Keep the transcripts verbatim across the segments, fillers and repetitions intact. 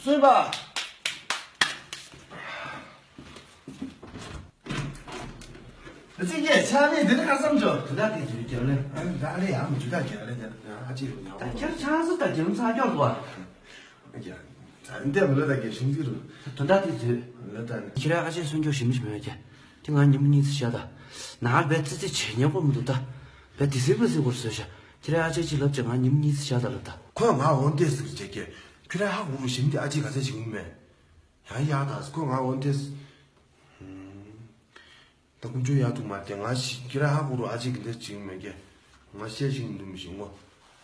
གསོན་པ། ཨ་ཙི་ཡེ་ཆ་ནི་འདི་ནི་ཁ་སང་འཇོག་དུ་ད་དེ་དུས་རྒྱབ་ལེ། ཨ་ནི་ད་ལེ་ཡང་མི་འཇུ་ད་རྒྱབ་ལེ། ཨ་ཅི་རུ་ཡང་ད་ཁྱེད་ཆང་སུ་ད་རྒྱབ་ཚ་རྒྱབ་དུ་བ། ཡ་ད་འདི་མི་ལ་ད་རྒྱབ་ཤིང་ཙི་རུ། དུ་ད་དེ་དུས། ལ་ད་ནི། ཁྱེད་ར་ཨ་ཅེ་སུན་འཇོག་ཞིམ་ཞིམ་ཡོད་ཀྱ། དེ་ང་ཉིན་མོ་གཉིས་ཚེ་ཤ་ད། ནང་བས་ཙི་ཙི་བྱེད་ཉན་པོ་མི་འདུག་ད། བས་དེ་སིལ་བུ་སིལ་བུར་བཟོས་ཤ། ཁྱེད་ར་ཨ་ཅེ་ཅི་ལབ་ཅེ་ང་ཉིན་མོ་གཉིས་ཚེ་ཤ་ད་ལབ་ད། ཁོས་ང་འོན་ཏེ་ཟིག་བྱེད་ཀྱ། ཁྱོད་ར་ཧ་གོ་རུ་ཞིམ་དེ་ཨ་ཅེ་ག་ཚད་བྱེད་ཀྱི་མེད། ཡང་ཡག་ད་ཁོས་ང་འོན་ཏེ། ད་ཀུན་སྤྱོད་ཡག་ཐུག་མ་དེ་ང་ཞིག་ཁྱེད་ར་ཧ་གོ་རུ་ཨ་ཅེ་གི་འདི་བྱེད་ཀྱི་མེད་ཀྱ། ང་བཤད་ཤིང་འདུག་མི་ཤིག་ངོ་།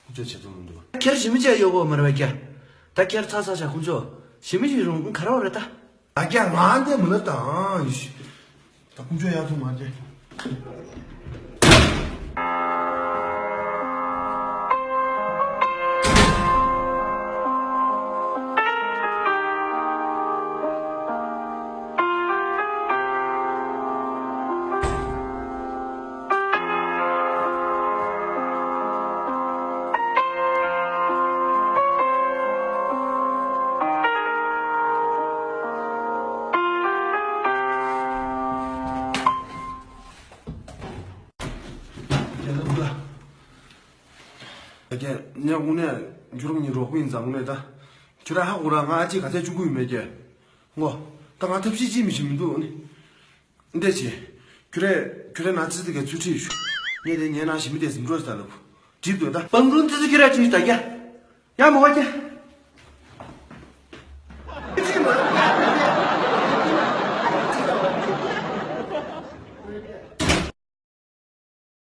ཀུན་སྤྱོད་བྱེད་ཐུབ་མི་འདུག་ཁྱེད་ཞི་མི་བྱས་ཡོད་གོ་མ་རེད་བ་ཀྱ། ད་ཁྱེད་ཚ་ཚ་ཤ་ཀུན་སྤྱོད་ཞི་མི་ཞིག་རུང་ཁ་ར་བ་རེད་ད། ད་ཀྱ་ང་འདི་མི་ལ་ད་ཨང་ཡིན་ཤི། ད་ཀུན་སྤྱོད་ཡག་ཐུག་མ་དེ། ད་ཀྱ་ངས་དངོས་གནས་ཁྱོད་རང་གཉིས་རོགས་པ་ཡིན་ཙང་དངོས་གནས་ད། ཁྱོད་ར་ཧ་གོ་ར་ང་ཨ་ཅེ་ག་ཚད་བཅུག་གི་ཡོད་མེད་ཀྱ། ངོ་། ད་ང་ཐབས་ཤེས་ཅིས་མི་ཤེས་མི་འདུག་ནི། འདི་ཅི། ཁྱོད་རས་ཁྱོད་རས་ན་ཙི་ཙི་ག་ཚུལ་ཁྲིད་ཞུ། ངས་དེ་ངའི་ནང་ཞི་མི་དེ་ཟིན་འགྲོ་ཟ་ལབ། འགྲིག་འདུག་ད། སྤང་རུང་ཙི་ཙི་ཁྱོད་ར་ཅི་ཞུ་ད་ཀྱ། ཡ་མོ་བ་ཀྱ།